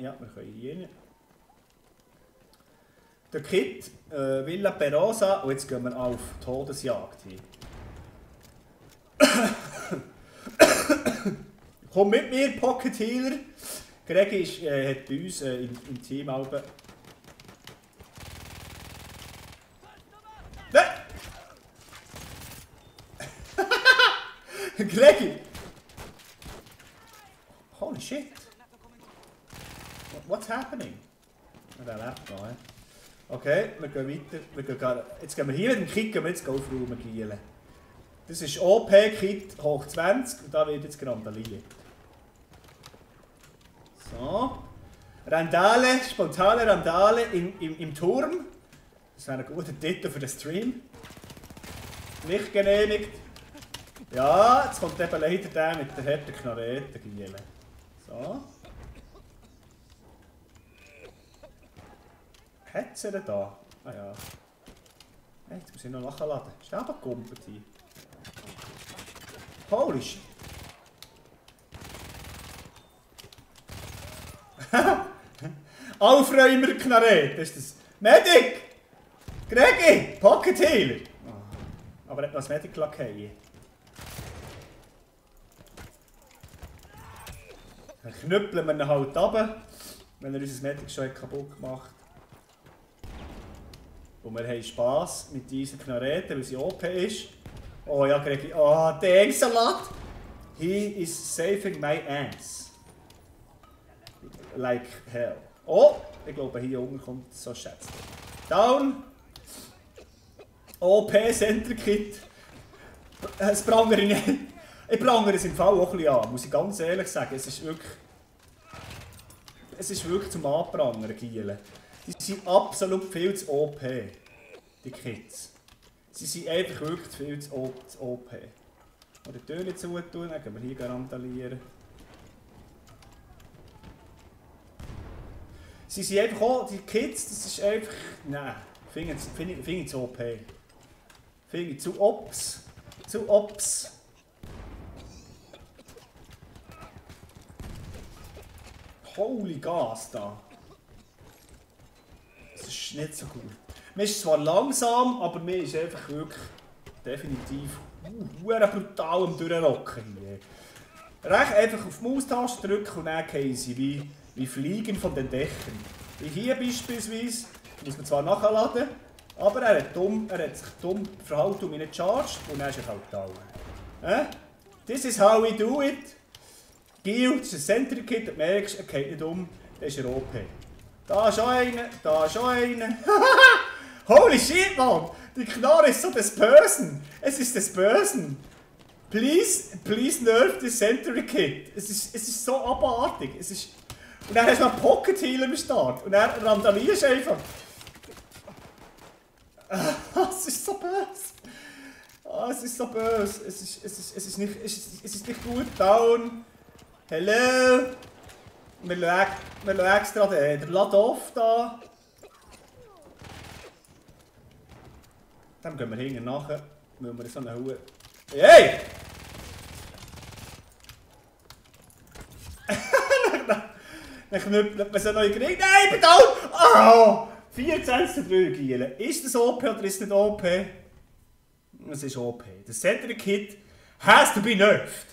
Ja, wir können hier rein. Der Kit, Villa Perosa. Und jetzt gehen wir auf Todesjagd hier. Komm mit mir, Pocket Healer. Gregi hat bei uns im Team auch. Gregi! Holy shit! What's happening? Der lebt noch, okay, wir gehen weiter. Jetzt gehen wir hier mit dem Kit, gehen wir jetzt auf Raum gielen. Das ist OP-Kit hoch 20 und da wird jetzt randaliert. So. Randale, spontane Randale im Turm. Das wäre ein guter Titel für den Stream. Nicht genehmigt. Ja, jetzt kommt eben leider der mit der harten Knarrete gielen. So. Hat sie denn da? Ah ja. Hey, jetzt muss ich noch nachladen. Ist der aber gekumpelt hier? Holy shit! Aufräumer Knarrete, ist das? Medic! Gregi! Pocket Healer! Oh. Aber er hat noch das Medic lackiert. Dann knüppeln wir ihn halt runter, wenn er unser Medic schon kaputt gemacht hat. Und wir haben Spass mit dieser Knarrete, weil sie OP ist. Oh ja, Gregi. Oh, thanks a lot! He is saving my ass. Like hell. Oh, ich glaube hier unten kommt so schätzt. Down! OP Center Kit. Das prangere ich nicht. Ich prangere es im Fall auch ein bisschen an, muss ich ganz ehrlich sagen. Es ist wirklich zum Anprangern, Gielen. Die sind absolut viel zu OP, die Kids. Sie sind einfach wirklich viel zu OP. Oder die Türen zutun, dann können wir hier garantalieren. Sie sind einfach auch, die Kids, das ist einfach, nein, finde ich zu OP. Finde ich zu Ops. Zu Ops. Holy Gas da. Das ist nicht so gut. Man ist zwar langsam, aber man ist einfach wirklich definitiv brutal am Durchrocken hier. Recht einfach auf die Maustaste drücken und dann gehen sie wie Fliegen von den Dächern. Wie hier beispielsweise, muss man zwar nachladen, aber er hat sich dumm verhalten und mich nicht gecharged und dann ist er halt da. This is how we do it. Gil, das ist ein Center-Kit, du merkst, er geht nicht um, dann ist er OP. Da ist einer, da ist einer. Holy shit, Mann! Die Knarre ist so dispersen. Es ist dispersen. Please nerf the Center-Kit. Es ist so abartig. Und dann hast du noch einen Pocket Healer am Start. Und dann randalierst du einfach. Es ist so böse. Es ist so böse. Es ist nicht gut. Down. Hello. Wir schauen extra den Ladoff da. Dann gehen wir hinten nachher, weil wir so eine Hure. Hey! Dann knüppelt man so neu gekriegt. Nein, ich bin down! Oh! 14 zu 3 Gielen. Ist das OP oder ist es nicht OP? Es ist OP. Das Center Kit has to be nerfed.